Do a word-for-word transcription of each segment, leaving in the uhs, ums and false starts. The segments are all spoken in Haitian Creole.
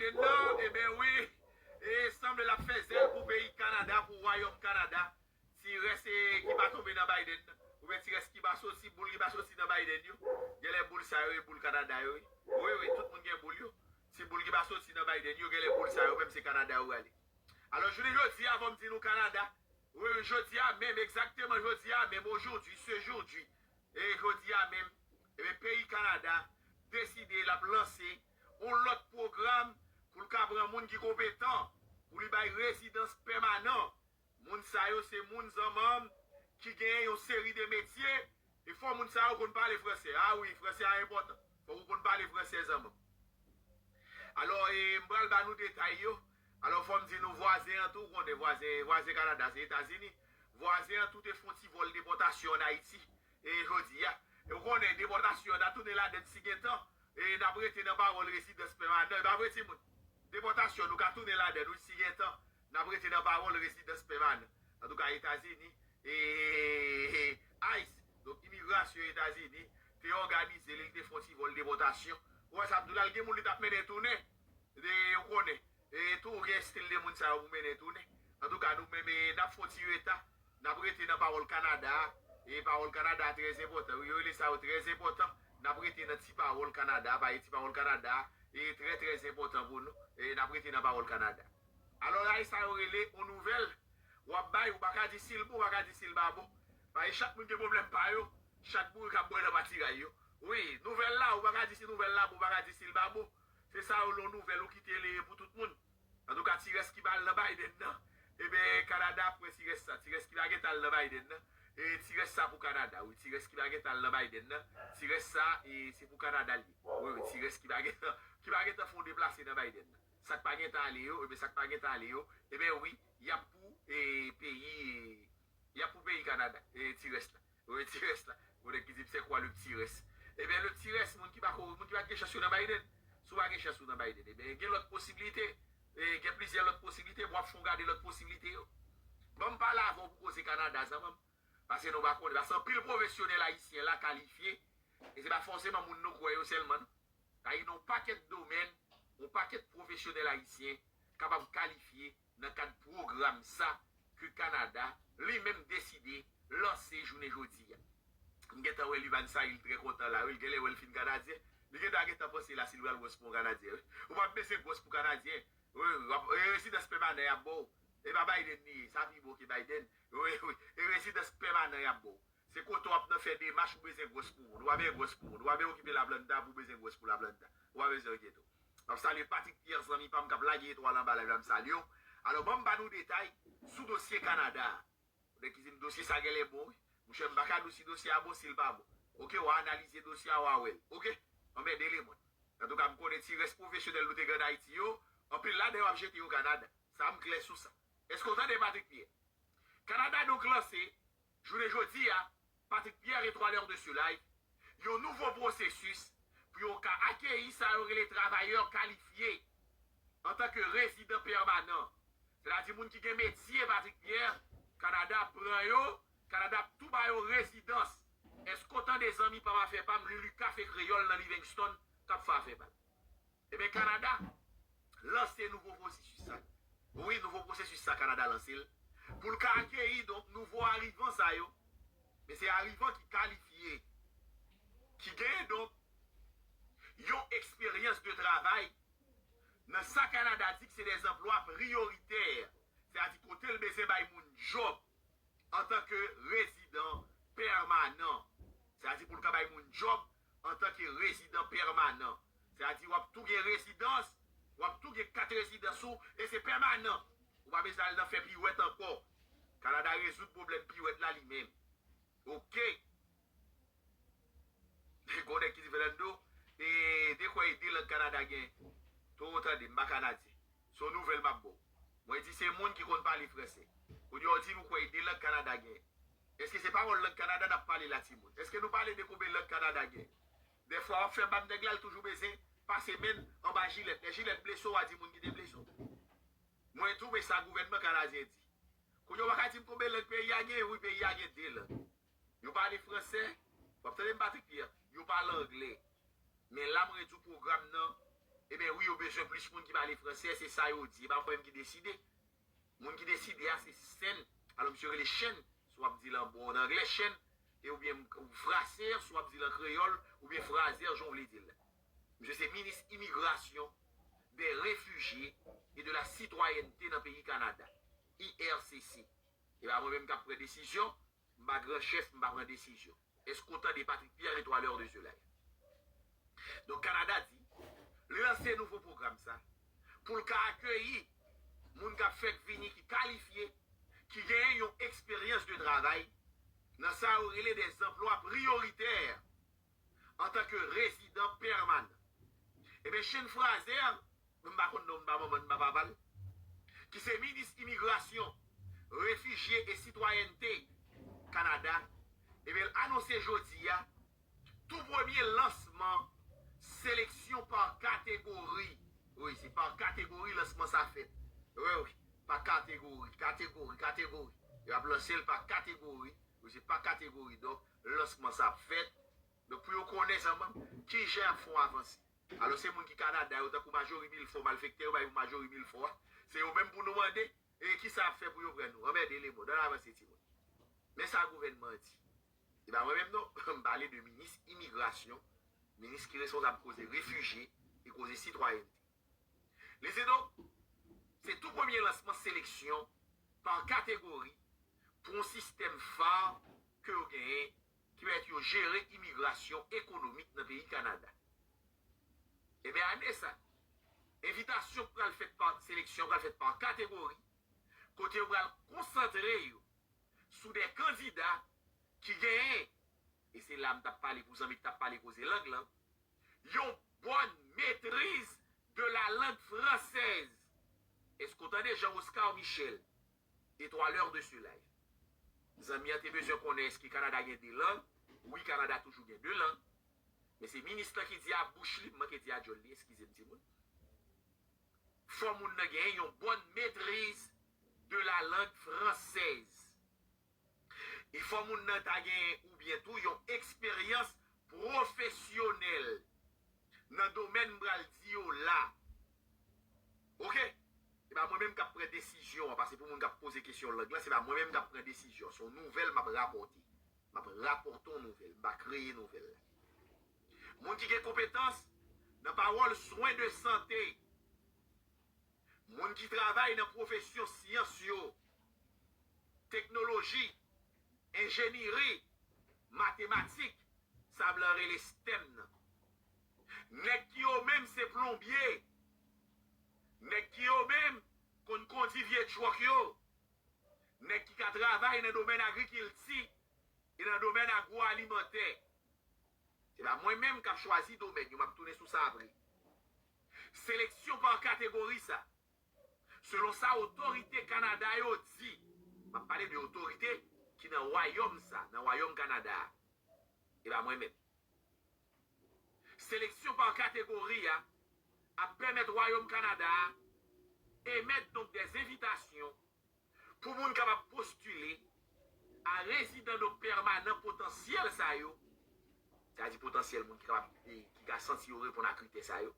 Biden nan, ebyen wi, e sanble l ap fè zèl pou peyi Kanada, pou wayòm Kanada. Ti rès e, ki pa tonbe nan Biden nan. Oubyen ti rès ki pa soti, boul ki pa soti nan Biden yo. Genlè boul sa yo e boul Kanada yo, wi. Wi, wi, tout moun gen boul yo. Ti boul ki pa soti nan Biden yo, genlè boul sa yo menm se Kanada yo prale. Alò, jounen jodi a, fò m di nou Kanada. Wi, wi, jodi a menm, egzakteman jodi a menm, aujourd'hui, ce jour-là, e jodi a menm, ebyen, peyi Kanada deside l ap lanse yon lòt pwogram pou l ka pran moun ki konpetan, pou li bay rezidans pèmanan. Moun sa yo se moun zanmanm ki genyen yon seri de metye, e fò moun sa yo konn pale fransè. A wi, fransè a enpòtan. Fòk ou konn pale fransè zanmanm. Alò, e, m pral ba nou detay yo. Alò, fò m di nou vwazen an tou, ou konnen vwazen, vwazen Kanada se Etazini. Vwazen an tou te fè yon ti vòl depòtasyon ann Ayiti, e, jodi a. E ou konnen depòtasyon an, n a tounen ladann si gen tan, e n ap rete nan pawòl rezidans pèmanan. E pa vre, timoun? Depòtasyon, nou ka tounen ladann, wi, si gen tan, n ap rete nan pawòl rezidans pèmanan. Antouka, Etazini, e, ICE, donk imigrasyon Etazini, te òganize li, li te fè yon ti vòl depòtasyon. Ou wè sa m di w la, l gen moun li t ap mennen tounen. E, ou konnen, e, tou gen estil de moun sa yo pou mennen tounen. Antouka, nou menm, e, n ap fè yon ti reta. N ap rete nan pawòl Kanada a. E pawòl Kanada a trè enpòtan. Wi, yo rele sa yo trè enpòtan. N ap rete nan ti pawòl Kanada a, paske ti pawòl Kanada a, e, trè, trè enpòtan pou nou. E n ap rete nan pawòl Kanada a. Alò, la, e sa yo rele yon nouvèl. W ap bay, ou pa ka di si l bon, ou pa ka di si l pa bon. Paske chak moun gen pwoblèm pa yo. Chak bourik ap bwè nan patiray yo. Wi, nouvèl la, ou pa ka di si nouvèl la bon, ou pa ka di si l pa bon. Se sa yo, yon nouvèl ou kite li ye pou tout moun. Antouka, ti rès ki pa al nan Biden nan, ebyen, Kanada ap pran ti rès sa. Ti rès ki pa gentan al nan Biden nan, e ti rès sa pou Kanada, wi. Ti rès ki pa gentan al nan Biden nan, ti rès sa, e se pou Kanada l ye. Wi, wi, ti rès ki pa gentan, ki pa gentan fè yon deplase nan Biden nan. Sa k pa gentan ale yo, ebyen, sa k pa gentan ale yo, ebyen, wi, y ap pou, e, peyi, e, y ap pou peyi Kanada, e, ti rès la. Wi, ti rès la. Ou nèg ki di m, c'est quoi le petit reste? Ebyen, le ti rès, moun ki pa ko, moun ki pa t gen chans yo nan Biden. Si w pa gen chans ou nan Biden, ebyen, gen lòt posiblite. E, gen plizyè lòt posiblite, m w ap fè w gade lòt posiblite yo. Ban m pale avè w pou koze Kanada, zanmanm. Paske nou pa konnen. Paske anpil pwofesyonèl ayisyen la kalifye. E se pa fòseman moun nou kwè yo sèlman, non. Sa gen yon pakèt domèn, yon pakèt pwofesyonèl ayisyen kapab kalifye nan kad pwogram sa ke Kanada li menm deside lanse jounen jodi a. M gentan wè Livan Sayil trè kontan la, wi, l genlè wè l fin Kanadyen. Li gentan gentan panse la si l pral gwòs pou yon Kanadyen, wi. Ou p ap bezwen gwòs pou Kanadyen. Wi, wi, w ap, e rezidans pèmanan y ap ba w. E pa Biden li ye, sa pi bon ke Biden. Wi, wi, e rezidans pèmanan y ap ba w. Se kote w ap nan fè demach ou bezwen gwòs pou moun. Ou pa bezwen gwòs pou moun. Ou pa bezwen okipe laplanta pou w bezwen gwòs pou laplanta. Ou pa bezwen enkyete w. M ap salye Patrick Pierre, zanmi pa m k ap lage etwal anba live la, m salye w. Alò, ban m ba nou detay sou dosye Kanada a. Ou nèg ki di m dosye sa genlè bon, wi. Monchè, m pa ka di w si dosye a bon, si l pa bon. Oke, w a analize dosye a, w a wè l. Oke? Anmède lemonn. Antouka, m konnen ti rès pwofesyonèl nou te gen ann Ayiti yo, anpil ladan yo ap jete yo Kanada. Sa, m klè sou sa. Èske w tande, Patrick Pierre? Kanada donk lanse, jounen jodi a, Patrick Pierre, etwal è de ce live, yon nouvo pwosesis pou yo ka akeyi sa yo rele travayè kalifye antanke rezidan pèmanan. Sètadi moun ki gen metye, Patrick Pierre, Kanada ap pran yo, Kanada ap tou ba yo rezidans. Èske w tande, zanmi pa m, afè pa m, Lili Kafe Kreyòl nan Livingston k ap fè afè pa l? Ebyen, Kanada lanse nouvo pwosesis sa. Wi, nouvo pwosesis sa, Kanada lanse l pou l ka akeyi, donk, nouvo arivan sa yo. Men se arivan ki kalifye, ki genyen, donk, yon eksperyans de travay nan sa Kanada di ke se dè zanplwa priyoritè. Sètadi kote l bezwen bay moun djòb antanke rezidan pèmanan. Sètadi pou l ka bay moun djòb antanke rezidan pèmanan. Sètadi w ap tou gen rezidans, w ap tou gen kat rezidans ou, e se pèmanan. Ou pa bezwen al nan fè piwèt ankò. Kanada rezoud pwoblèm piwèt la li menm. Oke. Gon nèg ki di, Fernando, e de kwè e de lang Kanada gen? Tou ou tande, m pa Kanadyen. Se yon nouvèl m ap ba w. Mwen di se moun ki konn pale fransè. Kounye a w di m ou kwè e de lang Kanada gen. Èske se pawòl lang Kanada n ap pale la, timoun? Èske nou pale de konbyen lang Kanada gen? Dèfwa w ap fè bab nèg la, l toujou bezwen pase men l anba jilèt. Lè jilèt blese w, w a di moun ki te blese w. Mwen tou, men sa gouvènman kanadyen di. Kounye a w pa ka di m konbyen lang peyi a gen, wi, peyi a gen de lang. Yo pale fransè, w ap tande m, Patrick Pierre, yo pale anglè. Men la mwen di w pwogram nan, Ebyen wi, yo bezwen plis moun ki pale fransè, se sa yo di. E pa mwen menm ki deside. Moun ki deside a se Sen, alò misye rele Chen, si w ap di l an bon, an anglè, Chen, e oubyen Fraser, si w ap di l an kreyòl, oubyen Frazer, jan w vle di l. Misye se minis imigrasyon, des réfugiés et de la citoyenneté nan peyi Kanada, I R C C. E pa mwen menm k ap pran desizyon, m pa gran chèf, m pa pran desizyon. Èske w tande Patrick Pierre et toi l'heure de cela? Donk, Kanada di, li lanse nouvo pwogram sa pou l ka akeyi moun k ap fèk vini ki kalifye, ki genyen yon eksperyans de travay nan sa yo rele des emplois prioritaires en tant que résident permanent. Ebyen, Chen Frazer, m pa konn non, m pa manman, m pa papa l, ki se minis imigrasyon, refijye e sitwayènte Kanada, ebyen, l anonse jodi a tou premye lansman seleksyon pa kategori. Wi, se pa kategori lansman sa fèt. Wi, wi, pa kategori, kategori, kategori. Yo ap lanse l pa kategori. Wi, se pa kategori. Donk, lansman sa ap fèt. Donk, pou yo konnen zanmanm, kijan y ap fè yon avanse. Alò, se moun ki Kanada yo, tankou Majori Milfò, malfektè yo bay pou Majori Milfò a. Se yo menm pou nou mande, e kisa y ap fè pou yo pran nou? Anmède lemonn, ann avanse timoun. Men sa gouvènman an di. E pa mwen menm non, m pale de minis imigrasyon, minis ki responsab koze refijye e koze sitwayènte. Li di donk, se tou premye lansman seleksyon pa kategori pou yon sistèm fa ke yo genyen ki pèmèt yo jere imigrasyon ekonomik nan peyi Kanada. Ebyen, ane sa, envitasyon pral fèt pa seleksyon, pral fèt pa kategori, kote yo pral konsantre yo sou de kandida ki genyen, e se la m t ap pale pou zanmi k t ap pale koze lang lan, yon bòn metriz de la langue française. Èske w tande Jean Oscar Michel? Et toi l'heure de cela. Zanmi an te bezwen konnen èske Kanada gen de lang. Wi, Kanada toujou gen de lang. Men se minis lan ki di a bouch li, m manke di a djòl li, eskize m timoun. Fò moun nan genyen yon bòn metriz de la langue française. E fò moun nan ta genyen oubyen tou yon eksperyans pwofesyonèl nan domèn m pral di yo la. Oke? Se pa mwen menm k ap pran desizyon an, paske pou moun k ap poze kesyon lang lan, se pa mwen menm k ap pran desizyon. Se yon nouvèl m ap rapòte. M ap rapòte yon nouvèl, m pa kreye nouvèl la. Moun ki gen konpetans nan pawòl swen de sante, moun ki travay nan pwofesyon syans yo, teknoloji, enjeniri, matematik, sa blan rele STEM nan. Nèg ki yo menm se plonbye, nèg ki yo menm konn kondi vye twòk yo, nèg ki ka travay nan domèn agrikilti e nan domèn agwoalimantè. Se pa mwen menm k ap chwazi domèn yo, m ap tounen sou sa apre. Seleksyon pa kategori sa, selon sa otorite Kanada yo di, m ap pale de otorite ki nan wayòm sa, nan wayòm Kanada a. E pa mwen menm. Seleksyon pa kategori a ap pèmèt wayòm Kanada a emèt donk des invitations pou moun kapab postile a rezidan donk pèmanan potansyèl sa yo, sa di potansyèl moun ki kapab, e, ki ka santi yo reponn a kritè sa yo,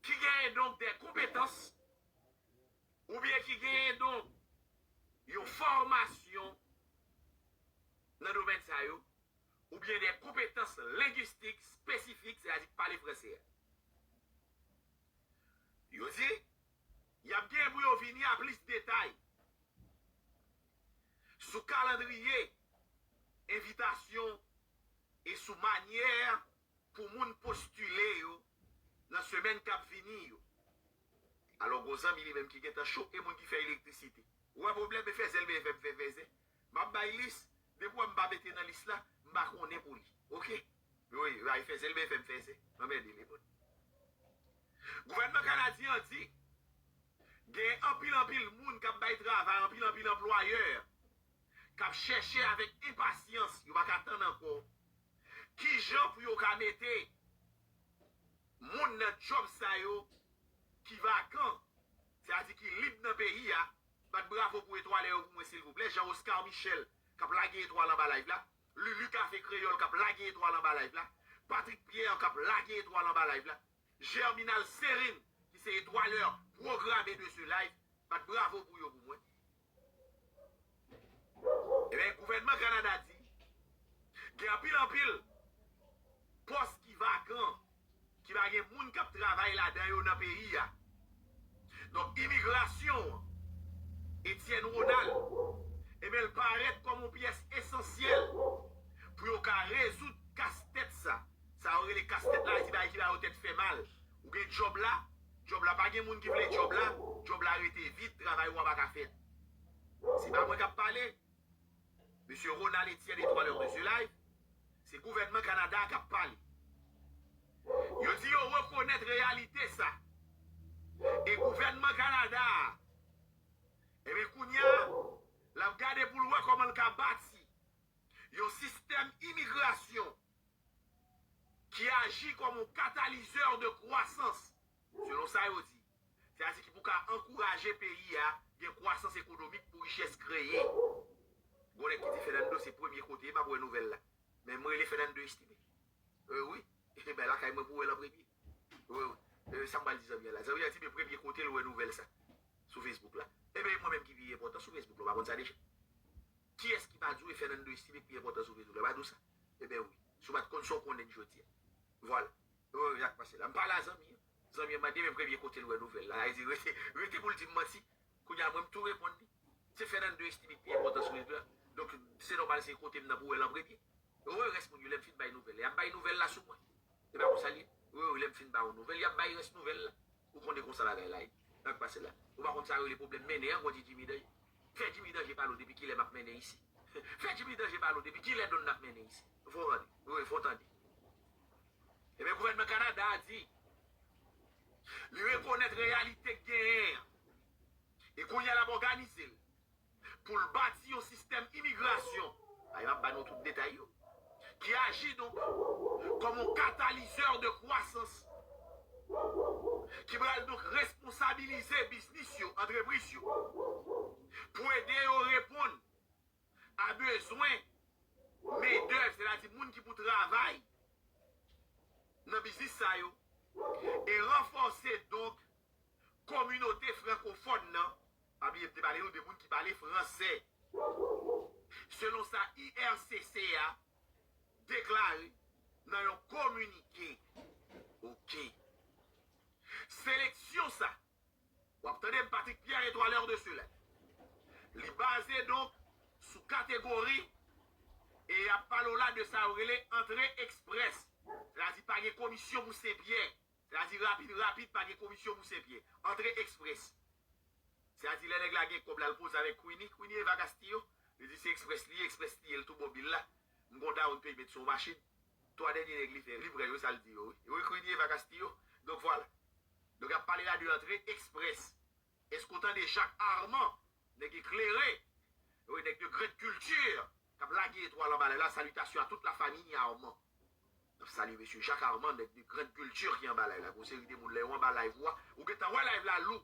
ki genyen donk de konpetans oubyen ki genyen donk yon fòmasyon nan domèn sa yo, oubyen de konpetans lengistik espesifik, sètadi pale franse a. Yo di, y ap gen pou yo vini a plis detay sou kalandriye envitasyon e sou manyè pou moun postile yo nan semèn k ap vini yo. Alò, gon zanmi li menm ki gentan cho, e moun ki fè elektrisite. Ou wè pwoblèm, e fè zèl, men fè m fè fèzè. M ap bay lis, depi w wè m pa mete nan lis la, m pa konnen pou li. Oke? Wi, bay fè zèl, men fè m fèzè. Anmède lemonn. Gouvènman kanadyen an di, gen anpil, anpil moun k ap bay travay, anpil, anpil anplwayè k ap chèche avèk enpasyans, yo pa ka tann ankò, kijan pou yo ka mete moun nan djòb sa yo ki vakan, sètadi ki lib nan peyi a. Bat bravo pou etwalè yo pou mwen, silvouplè. Jean Oscar Michel, k ap lage etwal anba live la. Lulu Café Créole, k ap lage etwal anba live la. Patrick Pierre, k ap lage etwal anba live la. Germinal Serine, ki se etwalè pwograme de ce live, bat bravo pou yo pou mwen. Ebyen, gouvènman Kanada di, gen anpil anpil pòs ki vakan, ki pa gen moun k ap travay ladan yo nan peyi a. Donk, imigrasyon an, Etienne Ronald, ebyen, l parèt kòm yon pyès esansyèl pou yo ka rezoud kastèt sa. Sa yo rele kastèt la, se bagay ki ba yo tèt fè mal. Ou gen djòb la, djòb la pa gen moun ki vle djòb la, djòb la rete vid, travay ou a pa ka fèt. Se pa mwen k ap pale, Mesye Ronald Etienne, etwalè de ce live, se gouvènman Kanada a k ap pale. Yo di yo rekonèt reyalite sa. E gouvènman Kanada a, ebyen, kounye a, l ap gade pou l wè kòman l ka bati yon sistèm imigrasyon ki aji kòm yon katalizè de kwasans, selon sa yo di. Sètadi ki pou ka ankouraje peyi a gen kwasans ekonomik pou richès kreye. Gon nèg ki di Fernando se premye kote m ap wè nouvèl la. Men m rele Fernando Estimé. Wi, wi. Bay lakay mwen pou wè l an premye. Wi, wi. Sa m pral di zanmi an la. Zanmi an di men premye kote l wè nouvèl sa sou Facebook la. Ebyen, mwen menm ki pi enpòtan sou Facebook la, ou pa konn sa deja? Kiyès ki pa di w e Fernando Estimé ki pi enpòtan sou Facebook la? Pa di w sa? Ebyen wi. Si w pa t konn sa, w konnen jodi a. Vwala. Wi, wi, yak pase la. M pale a zanmi an. Zanmi an mande men premye kote l wè nouvèl la. Sa vle di, rete, rete pou l di m manti. Kounye a, mwen, m tou reponn li. Se Fernando Estimé ki pi enpòtan sou rezo a. Donk, se nòmal, se kote m nan pou wè l an premye. Wi, wi, rès moun yo, lè m fin bay nouvèl. Y ap bay nouvèl la sou mwen. Se pa konsa l ye? Wi, wi, lè m fin ba w nouvèl, y ap bay rès nouvèl la. Ou konnen konsa bagay la ye. Sa k pase la? Ou pa konn sa yo rele pwoblèm mennen an, gon di Jimmy Danje. Fè Jimmy Danje pale w depi kilè m ap mennen isi. Fè Jimmy Danje pale w depi kilè Don ap mennen isi. Fò w tande. Wi, fò w tande. Ebyen, gouvènman Kanada a di, li rekonèt reyalite k genyen an. E kounye a l ap òganize l pou l bati yon sistèm imigrasyon, ay, m ap ba nou tout detay yo, ki aji donk kòm yon katalizè de kwasans, ki pral donk responsabilize biznis yo, antrepriz yo, pou ede yo reponn a bezwen mendèv, sètadi moun ki pou travay nan biznis sa yo, e ranfòse donk kominote frankofòn nan, pa bliye m te pale nou de moun ki pale fransè. Selon sa I R C C a deklare nan yon kominike. Oke. Seleksyon sa, w ap tande m, Patrick Pierre, etwalè de ce live, li baze donk sou kategori, e y ap pale w la de sa yo rele antre eksprès. Sètadi pa gen komisyon pou Senpyè. Sètadi rapid, rapid, pa gen komisyon pou Senpyè. Antre eksprès. Sètadi lè nèg la gen kòb la, l poze avèk Queenie, Queenie Eva Castillo, li di se eksprès li ye, eksprès li ye, l tou bon bil la. M gon down payment sou yon machin. Twa dènye nèg li fè, li pran yo, sa l di yo, wi. Wi, Queenie Eva Castillo. Donk, vwala. Donk, y ap pale la de antre eksprès. Èske w tande Jacques Armand, nèg eklere, wi, nèg de grande culture, k ap lage etwal anba live la, salutations à toute la famille Armand. N ap salye mesye Jacques Armand, nèg de grande culture ki anba live la. Gon seri de moun lè yo anba live ou a, ou gentan wè live la lou.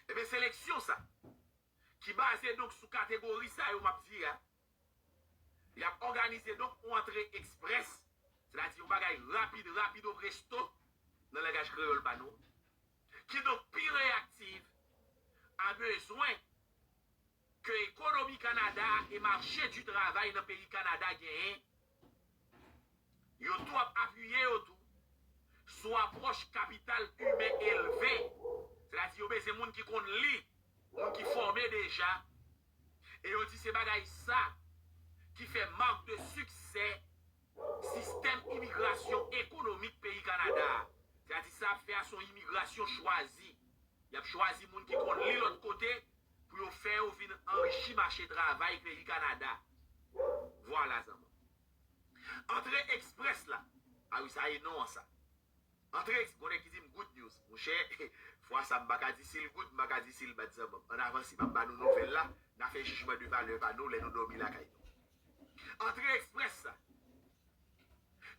Ebyen, seleksyon sa, ki baze donk sou kategori sa yo m ap di a, y ap òganize donk yon antre eksprès, sètadi yon bagay rapid, rapido presto, nan langaj kreyòl pa nou, ki donk pi reyaktif a bezwen ke ekonomi Kanada e mache di travay nan peyi Kanada genyen. Yo tou ap apiye yo tou sou apwòch kapital imen elve, sètadi yo bezwen moun ki konn li, moun ki fòme deja, e yo di se bagay sa ki fè mak de siksè sistèm imigrasyon ekonomik peyi Kanada a. Sètadi sa ap fè a se yon imigrasyon chwazi. Y ap chwazi moun ki konn li lòt kote pou yo fè yo vin anrichi mache travay peyi Kanada. Vwala, zanmi. Antre eksprès la. A wi, sa e non an sa. Antre eks-, gon nèg ki di m good news. Monchè, fwa sa m pa ka di si l good, m pa ka di si l bad, zanmi. Ann avanse, m ap ba nou nouvèl la. N a fè jijman de valè pa nou lè nou dòmi lakay nou. Antre eksprès sa,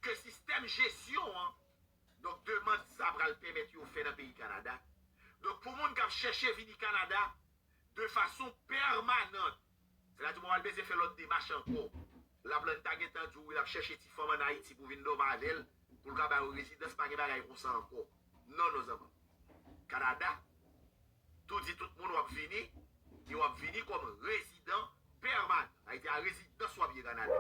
ke sistèm jesyon an, donk, demann sa pral pèmèt yo fè nan peyi Kanada. Donk, pou moun k ap chèche vini Kanada de fason pèmanant, sètadi w pa pral bezwen fè lòt demach ankò. Laplanta gentan di w l ap chèche ti fanm ann Ayiti pou vin dòmi avè l. pou l ka ba yo rezidans, pa gen bagay konsa ankò. Non, non, zanmi. Kanada, tou di tout moun w ap vini, e w ap vini kòm rezidan pèmanan. Sa vle di a rezidans w ap ye Kanada.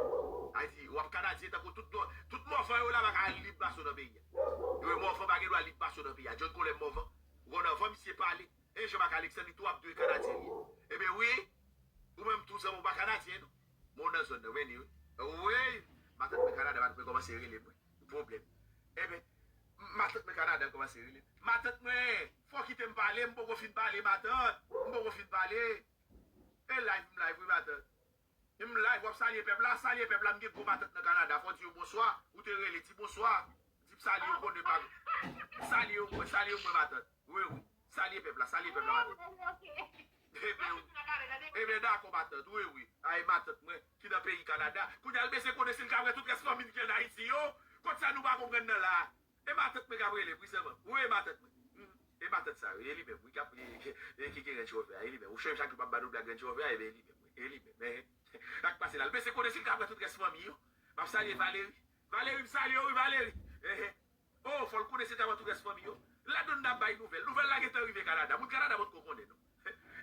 Sa vle di w ap Kanadyen tankou tout, tout Mòvan yo la pa ka lib pase w nan peyi a. Yo, Mòvan pa gen dwa lib pase w nan peyi a. John Colem Mòvan, ou konn anvan misye pale, e Jean Marc Alexandre li tou ap dwe Kanadyen li ye. Ebyen wi, ou menm tou zanmi w pa Kanadyen non. Men w nan zòn nan, w vini wi. Wi, matant mwen Kanada, matant mwen kòmanse rele mwen. Pwoblèm. Ebyen, matant mwen Kanada kòmanse rele. Matant mwen, fò w kite m pale, m poko fin pale, matant. M poko fin pale. E live, m live, wi, matant. M live, w ap salye pèp la, salye pèp la, m gen gwo matant nan Kanada, fò w di yo bonswa, ou te rele, di bonswa. Di m salye yo konnen pa. Salye yo mwen, salye yo mwen, matant. Wi, wi. Salye pèp la, salye pèp la, matant. Ebyen, wi. Ebyen, dakò, matant. Wi, wi. Ay, matant mwen, ki nan peyi Kanada. Kounye a, l bezwen konnen si l ka pran tout rès fanmi l ki ann Ayiti yo. Kot sa nou pa konprann nan la a? E matant mwen k ap rele m, wi, sèlman. Wi, e matant mwen. Mhm. E matant sa, wi, e li menm, wi, k ap, e, e, ki gen Range Rover a, e li menm. Ou chonje chak jou m ap ba nou blag Range Rover a, ebyen, e li menm, wi. E li menm. Men, sa k pase la. L bezwen konnen si l ka pran tout rès fanmi yo. M ap salye Valérie. Valérie, m salye w, wi, Valérie. Ehe. Oh, fò l konnen se ta pran tout rès fanmi yo. Ladan n ap bay nouvèl. Nouvèl la gentan rive Kanada. Moun Kanada potko konnen, non.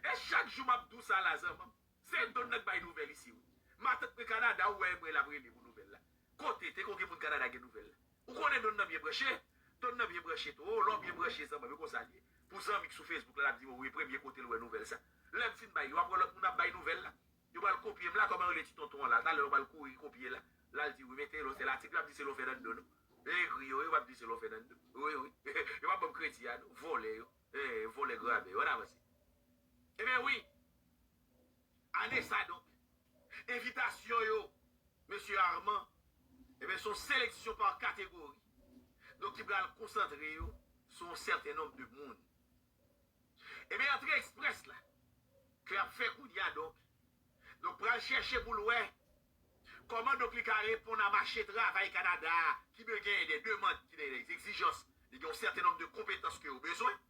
E chak jou m ap di w sa la, zanmi m. Se Don nan k bay nouvèl isi, wi. Matant mwen Kanada, ou wè mwen l ap rele pou nouvèl la. Kote, te konn gen moun Kanada gen nouvèl la. Ou konnen Don nan byen branche? Don nan byen branche tou. Oh, lè w byen branche, zanmi m, e konsa l ye. Pou zanmi k sou Facebook la, l ap di w, wi, premye kote l wè nouvèl sa. Lè m fin bay, yo ap wè lòt moun ap bay nouvèl la. Yo pral kopye m la, kòman yo rele ti tonton an la. Talè yo pral kouri kopye la. La l di, wi, men te lò, se latik, yo ap di se lò Fernando, non. Egri yo, yo p ap di se lò Fernando. Wi, wi. Yo p ap ban m kredi a, non. Vòlè yo. Eh, vòlè grabè yo. Ann avanse. Ebyen, wi. Ane sa, donk, envitasyon yo, mesye Armand, ebyen, se yon seleksyon pa kategori. Donk, ki pral konsantre yo sou yon sèten nonb de moun. Ebyen, antre eksprès la, ke y ap fè kounye a, donk, donk, pral chèche pou l wè kòman, donk, li ka reponn a mache travay Kanada a, ki be-, gen de demann, ki gen de egzijans, li gen yon sèten nonb de konpetans ke yo bezwen.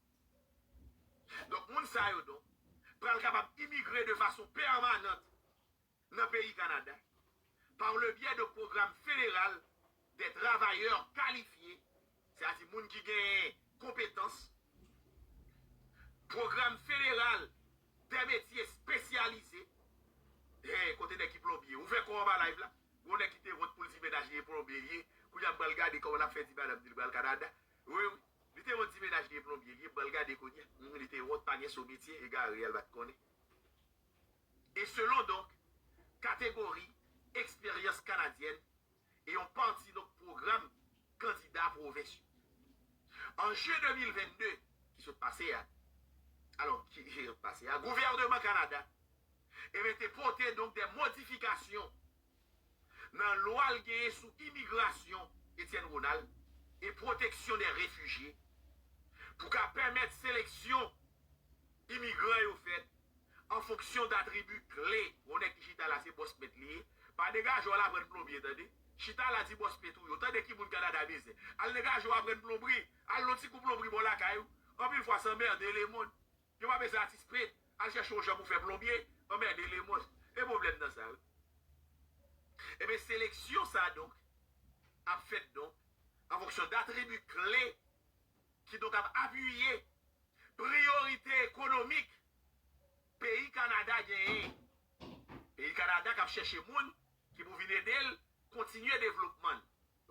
Donk, moun sa yo, donk, pral kapab imigre de fason pèmanan nan peyi Kanada, par le biais de programme fédéral des travailleurs qualifiés, sètadi moun ki gen konpetans, pwogram federal des métiers spécialisés, eh, kote nèg ki plonbye, ouvè kò w anba live la, gon nèg ki te wont pou l di mennaj li e plonbye li ye, kounye a m pral gade kòman l ap fè di madanm li l pral Kanada, wi, wi, li te wont di mennaj li e plonbye li ye, m pral gade kounye a, hmm, li te wont, pa gen so metye, egare a l pa t konnen. E selon, donk, kategori eksperyans kanadyèn e yon pati, donk, pwogram kandida pwovens yo. An jen de mil vennde, ki sot pase a, alò, ki, ki sot pase a, gouvènman Kanada, ebyen, te pote, donk, de modifikasyon nan lwa l genyen sou imigrasyon, Etienne Ronald, e pwoteksyon dè refijye, pou ka pèmèt seleksyon imigran yo fèt an fonksyon datribi kle. Yon nèg ki chita la, se bòs mèt li ye. Pa degaje w al aprann plonbye, tande. Chita la, di bòs mèt ou yo. Tande ki moun Kanada bezwen. Al degaje w aprann plonbri. Al nan ti kou plonbri bò lakay ou. Anpil fwa, se anmède lemonn. Yo pa bezwen atis pent. Al chèche yon jan pou fè plonbye, anmède lemonn. E pwoblèm nan sa, wi. Ebyen, seleksyon sa, donk, ap fèt, donk, an fonksyon datribi kle ki, donk, ap apiye priyorite ekonomik peyi Kanada genyen. Peyi Kanada k ap chèche moun ki pou vin ede l kontinye devlopman l.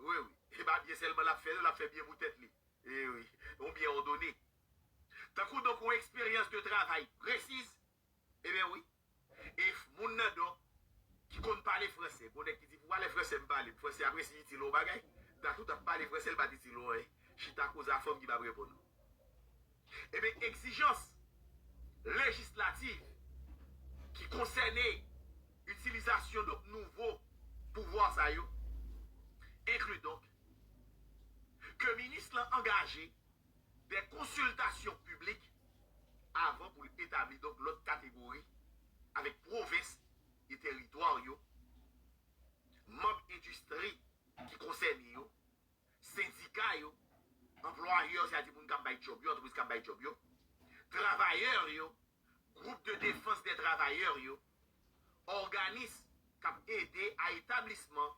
Wi, wi. E pa byen sèlman l ap fè, l ap fè byen pou tèt li. E wi, yon byen òdone. Tankou, donk, yon eksperyans de travay presiz. Ebyen wi. E f-, moun nan, donk, ki konn pale franse. Gon nèg ki di, pou pale franse, m pale. Franse a presi itil yon bagay. Dat ou t ap pale franse, l pa t itil ou anyen. Chita koze a fanm ki p ap reponn ou. Ebyen, egzijans lejislatif ki konsène itilizasyon, donk, nouvo pouvwa sa yo enkli, donk, ke minis lan angaje de konsiltasyon piblik avan pou l etabli, donk, lòt kategori avèk pwovens e teritwa yo, manm endistri ki konsène yo, sendika yo, anplwayè, sètadi moun k ap bay djòb yo, antrepriz k ap bay djòb yo, travayè yo, gwoup de defans dè travayè yo, òganis k ap ede a etablisman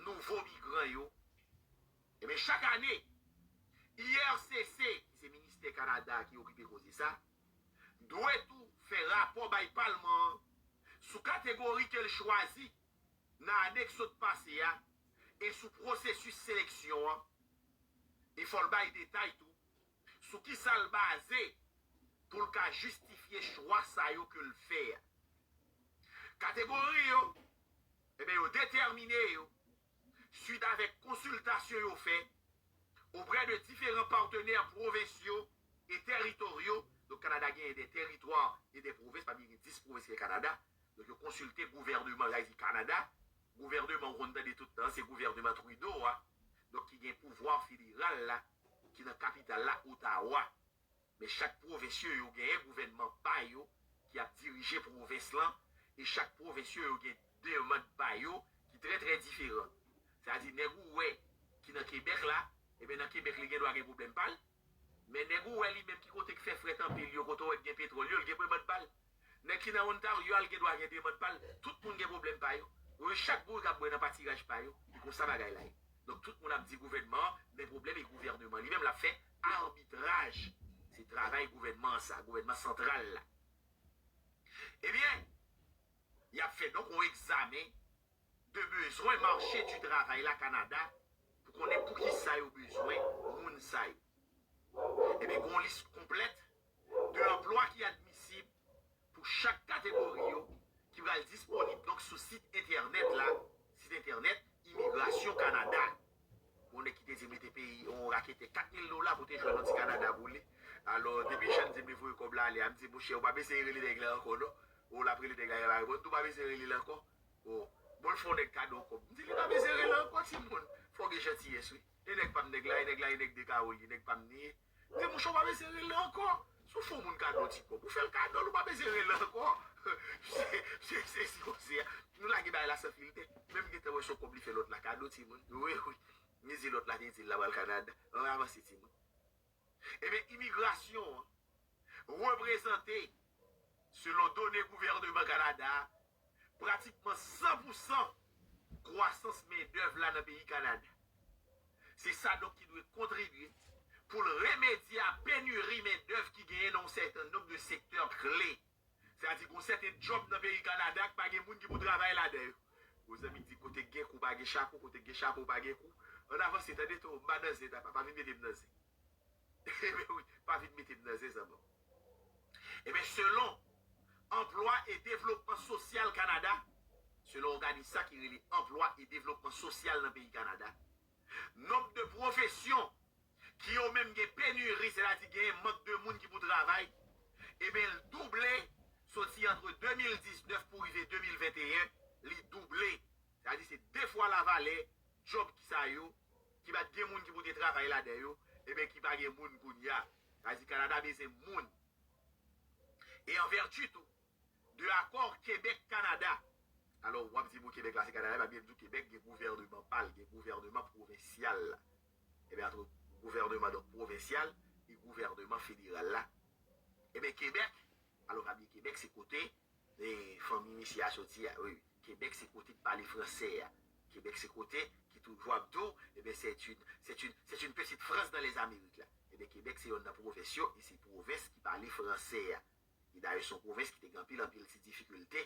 nouvo migran yo, Ebyen, chak ane, I R C C, ki se ministè Kanada ki okipe koze sa, dwe tou fè rapò bay palman an sou kategori ke l chwazi nan ane k sot pase a e sou pwosesis seleksyon an. E fò l bay detay tou sou kisa l baze pou l ka jistifye chwa sa yo ke l fè a. Kategori yo, ebyen, yo detèmine yo swit avèk konsiltasyon yo fè oprè de diferan patnè pwovensyal e tèritoryo. Donk, Kanada genyen de tèritwa e de pwovens, pami gen dis pwovens ki gen Kanada. Donk, yo konsilte gouvènman, sa vle di Kanada. Gouvènman ou konn tande tout tan, se gouvènman Trudeau a. Donk, ki gen pouvwa federal la, ki nan kapital la, Ottawa. Men chak pwovens yo, yo genyen gouvènman pa yo ki ap dirije pwovens lan, e chak pwovens yo, yo gen demann pa yo ki trè, trè diferan. Sa di, nèg ou wè ki nan Kebèk la, ebyen, nan Kebèk, li gen dwa gen pwoblèm pa l. Men nèg ou wè li menm ki kote k fè frèt anpil yo, kote w wè k gen petwòl yo, l gen demann pa l. Nèg ki nan Ontario a, l gen dwa gen demann pa l. Tout moun gen pwoblèm pa yo. Yo chak bourika ap bwè nan patiraj pa yo. E konsa bagay la ye. Donk, tout moun ap di gouvènman an, men pwoblèm e gouvènman li menm l ap fè abitraj. Se travay gouvènman an sa, gouvènman santral la. Ebyen, y ap fè donk yon egzamen de bezwen mache di travay la Kanada pou konnen poukisa yo bezwen moun sa yo. Ebyen, gen yon lis konplèt de anplwa ki admisib pou chak kategori yo ki pral disponib donk sou sit entènèt la, sit entènèt Imigrasyon Kanada. Bon, nèg ki te di m li te peye yon raketè kat mil dola pou te jwenn yon ti Kanada pou li. Alò, depi Jan di m li voye kòb la ale a, m di, monchè, ou pa bezwen rele nèg la ankò, non. Ou l ap rele nèg la, li pa reponn, ou pa bezwen rele l ankò. Bon, bon, l fè yon nèg kado kòb. M di, li pa bezwen rele ankò, timoun. Fò gen jantiyès, wi. E nèg pa m nèg la, e nèg la, e nèg de Kawoli, nèg pa m li ye. M di, monchè, ou pa bezwen rele ankò. Si w fè yon moun kado ti kòb, ou fè l kado l, ou pa bezwen rele ankò. Se, se, se, se konsa. Nou lage bagay la san filtè. Menm gentan wè se yon kòb li fè lòt la kado, timoun. Wi, wi. Li di lòt la te di l la pral Kanada. Ann avanse, timoun. Ebyen, imigrasyon an reprezante, selon done gouvènman Kanada a, pratikman san pou san kwasans mendèv la nan peyi Kanada. Se sa donk ki dwe kontribye pou l remedye a peniri mendèv ki genyen nan yon sèten nonb de sektè kle. Sètadi gen yon sèten djòb nan peyi Kanada ki pa gen moun ki pou travay ladan yo. Yon zanmi di, kote k gen kou pa gen chapo, kote k gen chapo pa gen kou. Ann avanse, tande tou, m pa nan zen, papa, pa vin mete m nan zen. Ebyen wi, pa vin mete m nan zen, zanmi m. Ebyen, selon Anplwa e Devlopman Sosyal Kanada, selon òganis sa ki rele Anplwa e Devlopman Sosyal nan peyi Kanada, nonb de pwofesyon ki yo menm gen peniri, sètadi gen mank de moun ki pou travay, ebyen, l double soti antre de mil diznèf pou rive de mil venteyen, li double. Sètadi se de fwa lavalè djòb ki sa yo, ki pa t gen moun ki pou te travay ladan yo, ebyen, ki pa gen moun kounye a. Sètadi Kanada bezwen moun. E an vèti tou de akò Kebèk-Kanada. Alò, w ap di, bon, Kebèk la se Kanada, men byen m di w Kebèk gen gouvènman pa l, gen gouvènman pwovensyal la. Ebyen, ant gouvènman, donk, pwovensyal e gouvènman federal la. Ebyen, Kebèk, alò, pa bliye Kebèk se kote, e, fanmi misye a soti a, wi. Kebèk se kote k pale fransè a. Kebèk se kote ki toujou ap di w, ebyen, c'est une, c'est une, c'est une petite France dans les Amériques la. Ebyen, Kebèk se yonn nan pwovens yo, e se pwovens ki pale fransè a. E dayè, se yon pwovens ki te gen anpil, anpil ti difikilte,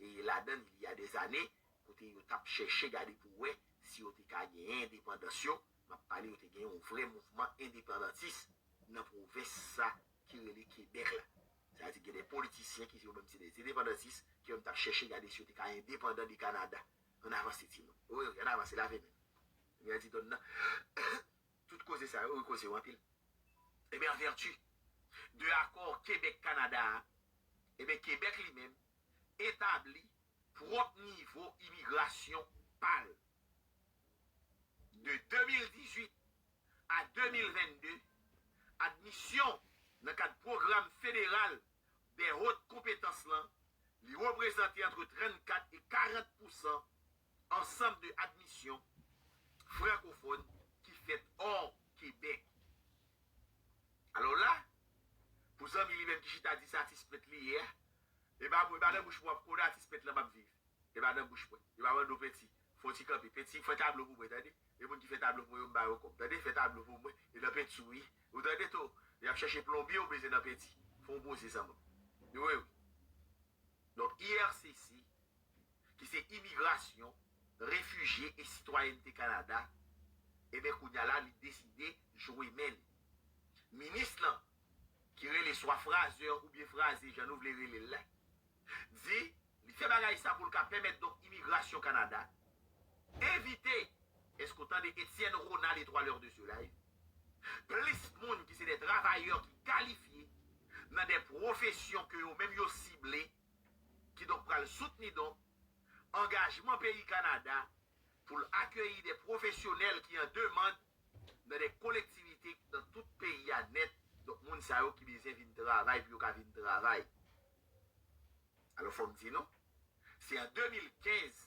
e ladan l, il y a des années, kote yo t ap chèche gade pou wè si yo te ka genyen endepandans yo. M ap pale, yo te genyen yon vrè mouvman endepandantis nan pwovens sa ki rele Kebèk la. Sa vle di, gen de politisyen ki yo menm se de endepandantis, ki menm t ap chèche gade si yo te ka endepandan de Kanada. Ann avanse, timoun. Wi, wi, ann avanse, lave men. Jan di donn nan. Tout koze sa yo, wi, koze yo anpil. Ebyen, an vèti de akò Kebèk-Kanada a, ebyen, Kebèk li menm etabli pwòp nivo imigrasyon pa l. De de mil dizuit a de mil vennde, admisyon nan kad pwogram federal de wot konpetans lan, li reprezante antre trannkat e karant pousan ansanm de admisyon frankofòn ki fèt hors Kebèk. Alò la, pou zanmi li menm ki chita di se atis pent li ye a, e pa, e pa nan bouch mwen w ap konnen atis pent lan p ap viv. E pa nan bouch mwen. E pa mande w penti. Fè yon ti kanpe. Penti, fè tablo pou mwen, tande. E moun ki fè tablo pou mwen, yo m ba yo kòb. Tande, fè tablo pou mwen. E nan penti, wi. Ou tande, to? Y ap chèche plonbye, ou bezwen nan penti. Fè yon poze, zanmi. Wi, wi. Donk, I R C C, ki se Imigrasyon, Refijye e Sitwayènte Kanada, ebyen, kounye a la, li deside jwe men l. Minis lan, ki rele swa Fraser oubyen Fraze, jan nou vle rele l la, di li fè bagay sa pou l ka pèmèt, donk, Imigrasyon Kanada envite, èske w tande Etienne Ronald et trois leurs de ce live? Plis moun ki se de travayè ki kalifye nan de pwofesyon ke yo menm yo sible, ki donk pral soutni donk angajman peyi Kanada pou l akeyi de pwofesyonèl ki an demann nan de kolektivite nan tout peyi a nèt. Donk, moun sa yo ki bezwen vin travay pou yo ka vin travay. Alò, fò m di nou, se an de mil kenz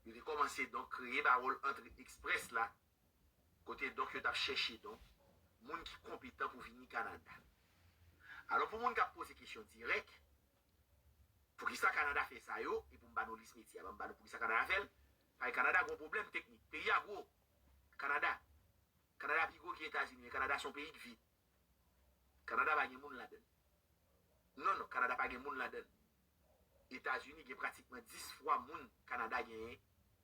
yo te kòmanse donk kreye bawòl antre eksprès la, kote donk yo t ap chèche donk moun ki konpetan pou vini Kanada. Alò, pou moun k ap poze kesyon dirèk, poukisa Kanada fè sa yo, e pou m ba nou lis metye a, ban m ba nou poukisa Kanada fè l, paske Kanada gen yon pwoblèm teknik. Peyi a gwo. Kanada. Kanada pi gwo ke Etazini, men Kanada se yon peyi ki vid. Kanada pa gen moun ladan l. Non, non, Kanada pa gen moun ladan l. Etazini gen pratikman dis fwa moun Kanada genyen.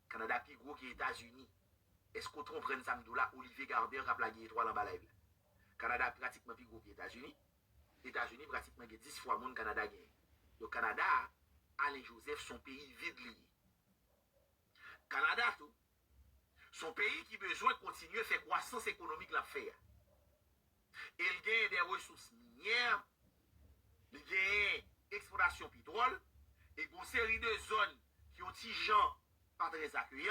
Kanada pi gwo ke Etazini. Èske w konprann sa m di w la? Olivier Gardère k ap lage etwal anba live la. Kanada pratikman pi gwo ke Etazini. Etazini pratikman gen dis fwa moun Kanada genyen. Donk, Kanada a, Alain Joseph, se yon peyi vid li ye. Kanada tou, se yon peyi ki bezwen kontinye fè kwasans ekonomik l ap fè a. E l genyen de resous minyè, li genyen eksplwatasyon petwòl, e gen yon seri de zòn ki yon ti jan pa trè akeyan.